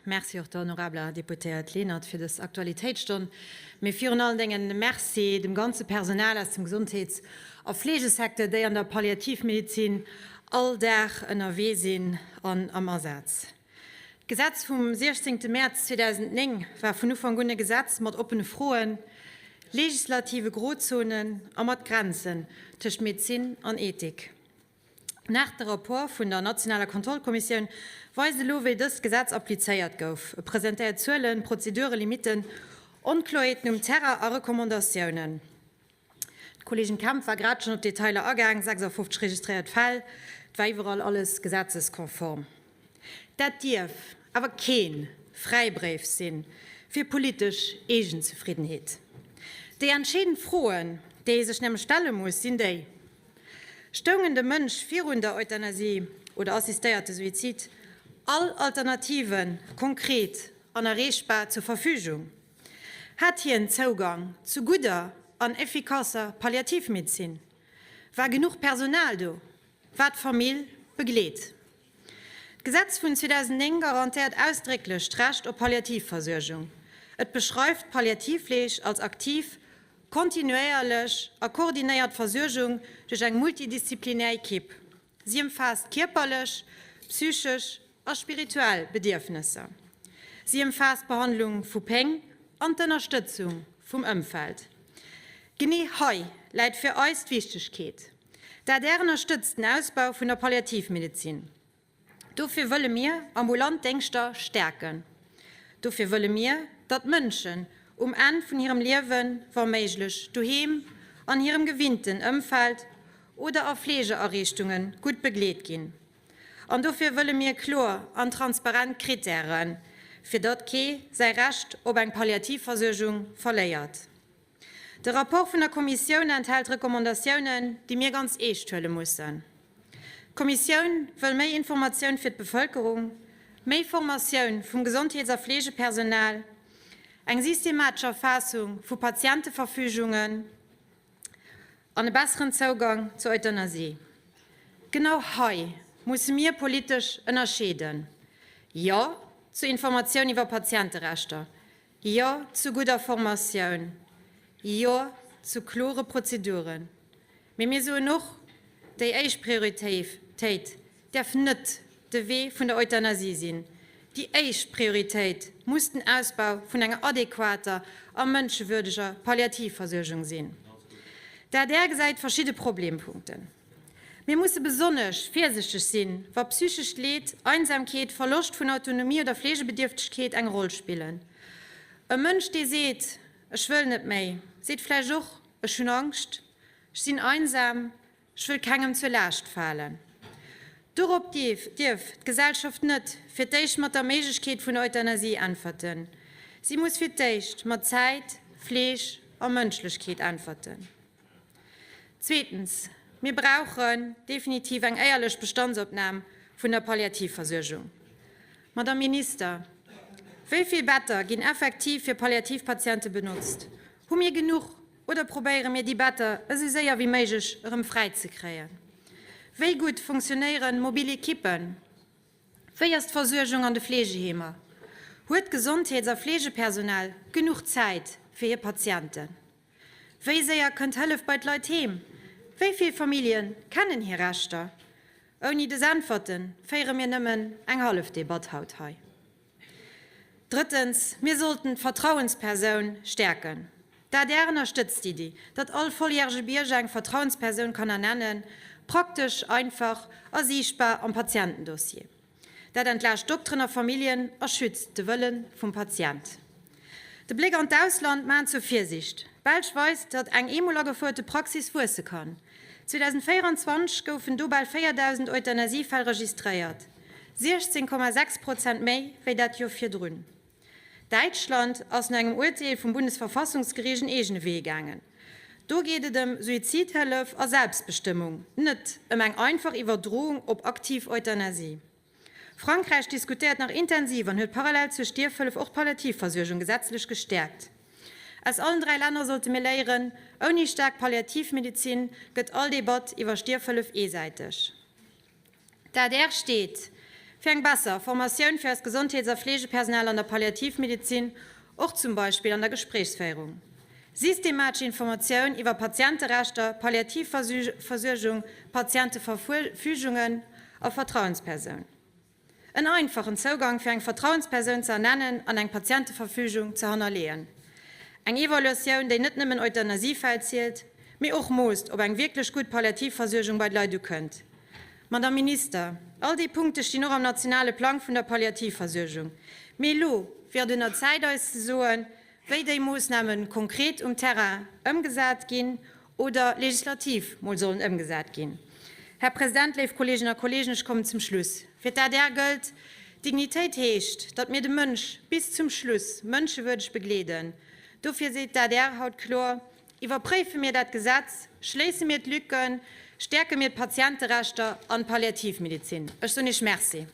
Merci och der honorabeler Deputéiert Lenert fir dës Aktualitéitsstonn. Mee virun allen Déngen Merci dem ganze Personal aus dem Gesondheets a Fleegesecteur, déi an der Palliativmedezin all Dag ënnerwee sinn an am Asaz. D'Gesetz vum 16 Mäerz 2009 war vun Ufank un e Gesetz mat oppene Froen, legislative Grozonen a mat Grenzen tëscht Medezin an Ethik. Nach de Rapport vun der nationaler Kontrollkommissioun weist elo, wéi dëst Gesetz applizéiert gouf. E presentéiert Zuelen, Prozeduren, Limitten, Onkloerheeten um Terrain a Recommandatiounen. D'Kolleegin Kemp war grad schonn op d'Detailer agaang, 56 registréiert Fäll, et war iwwerall alles gesetzeskonform. Dat dierf awer kee Fräibréif si fir politesch Eegenzefriddenheet. Déi entscheedend Froen, déi ee sech nämlech stelle muss, sinn déi, Stoungen dem Mënsch virun der Euthanasie oder assistéierte Suizid all Alternative konkret an erreechbar zur Verfügung? Hat hien Zougang zu gudder an effikasser Palliativmedezin? War genuch Personal do, wat d'Famill begleet? D'Gesetz vun 2009 garantéiert ausdrécklech d'Recht op Palliativversuergung. Et beschreift d'Palliativfleeg als aktiv, kontinuéierlech a koordinéiert Versuergung duerch eng multidisziplinär Ekipp. Si ëmfaasst kierperlech, psychesch a spirituell Bedierfnesser. Si ëmfaasst d'Behandlung vu Péng an d'Ënnerstëtzung vum Ëmfeld. Genee hei läit fir eis d'Wichtegkeet. D'adr ënnerstëtzt den Ausbau vun der Palliativmedezin. Dofir wëlle mir ambulant Déngschter stäerken. Dofir wëlle mir, datt Mënschen um Enn vun hirem Liewen, wa méiglech doheem, an hirem gewinnten Ëmfeld oder a Fleegeariichtunge gutt begleet ginn. An dofir wëlle mir kloer an transparent Krittären, fir datt kee säi Recht op eng Palliativversuergung verléiert. De Rapport vun der Kommissioun enthält Recommandatiounen, déi mir ganz eescht huele mussen. D'Kommissioun wëll méi Informatioun fir d'Bevëlkerung, méi Formatioun vum Gesondheets a Fleegepersonal, eng systematesch Erfaassung vu Patienteverfügungen an e besseren Zougang zur Euthanasie. Genau hei musse mir politesch ënnerscheeden, Jo zur Informatioun iwwer Patienterechter, Jo zu gudder Formatioun, Jo zu klore Prozeduren. Mee mir soen och, Déi éischt Prioritéit däerf net de Wee vun der Euthanasie sinn. Déi éischt Prioritéit muss den Ausbau vun enger adequater a mënschewürdeger Palliativversuergung sinn. D'adr gesäit verschidde Problempunkten. Mir musse besonnesch virsichteg sinn, wa psychescht Leed, Einsamkeet, Verloscht vun Autonomie oder Fleegebedierftegkeet eng Roll spillen. E Mënsch, dee seet, Ech wëll net méi, seet vläicht och, Ech hunn Angscht, ech sinn einsam, ech wëll kengem zur Laascht falen. Dorop dierf d'Gesellschaft net fir d'éischt mat der Méiglechkeet vun Euthanasie äntwerten. Si muss fir d'éischt mat Zäit, Fleeg a Mënschlechkeet äntwerten. Zweetens, mir brauchen definitiv eng éierlech Bestandsopnam vun der Palliativversuergung. Madamm Minister, wéi vill Better ginn effektiv fir Palliativpatiente benotzt? Hu mir genuch oder probéiere mir déi Better esou séier wéi méiglech erëm fräi ze kréien? Wéi gutt funktionéieren mobil Ekippen? Wéi ass d'Versuergung an de Fleegeheemer? Huet d'Gesondheets a Fleegepersonal genuch Zäit fir hir Patienten? Wéi séier kënnt Hëllef bei d'Leit heem? Wéi vill Famillje kennen hir Rechter? Ouni dës Äntwerte féiere mir nëmmen eng hallef Debatt haut hei. Drëttens, mir sollten d'Vertrauenspersoun stäerken. D'adr ënnerstëtzt d'Iddi, datt all volljärege Bierger eng Vertrauenspersoun kann ernennen, praktesch, einfach a siichtbar am Patientendossier. Dat entlaascht Dokteren a Familljen a schützt de Wëlle vum Patient. De Bléck an d'Ausland mahnt zur Virsicht. D'Belsch weist, datt eng eemol agefouerte Praxis wuesse kann. 2024 goufen do bal 4.000 Euthanasiefäll registréiert, 16,6 Prozent méi wéi dat Joer virdrun. Däitschland ass no engem Urteel vum Bundesverfassungsgeriicht en eegene Wee gaangen. Do geet et ëm Suizidhëllef a Selbstbestëmmung, net ëm eng einfach Iwwerdroung op aktiv Euthanasie. Frankräich diskutéiert nach intensiv an huet parallel zur Stierfhëllef och d'Palliativversuergung gesetzlech gestäerkt. Aus allen 3 Länner sollte mir léieren, Ouni staark Palliativmedezin gëtt all Debatt iwwer Stierfhëllef eesäiteg. D'adr steet. Fir eng besser Formatioun fir eist Gesondheets a Fleegepersonal an der Palliativmedezin, och zum Beispill an der Gespréichsféierung. Systematesch Informatioun iwwer Patienterechter, Palliativversuergung, Patienteverfügungen a Vertrauenspersoun. En einfachen Zougang fir eng Vertrauenspersoun ze ernennen an eng Patienteverfügung ze hannerleeën. Eng Evaluatioun, déi net nëmmen Euthanasiefäll zielt, mee och moosst, ob eng wierklech gutt Palliativversuergung bei d'Leit ukënnt. Madamm Minister, all déi Punkte stinn och am nationale Plang vun der Palliativversuergung. Mee elo wier et un der Zäit eis ze soen, wéi déi Moossname konkret um Terrain ëmgesat ginn oder legislativ mol sollen ëmgesat ginn. Här President, léif Kolleeginnen a Kolleegen, ech kommen zum Schluss. Fir d'ADR gëllt, Dignitéit heescht, datt mir de Mënsch bis zum Schluss mënschewürdeg begleeden. Dofir seet d'ADR haut kloer, Iwwerpréife mir dat Gesetz, schléisse mir d'Lücken, stäerke mir d'Patienterechter an d'Palliativmedezin. Ech soen Iech Merci.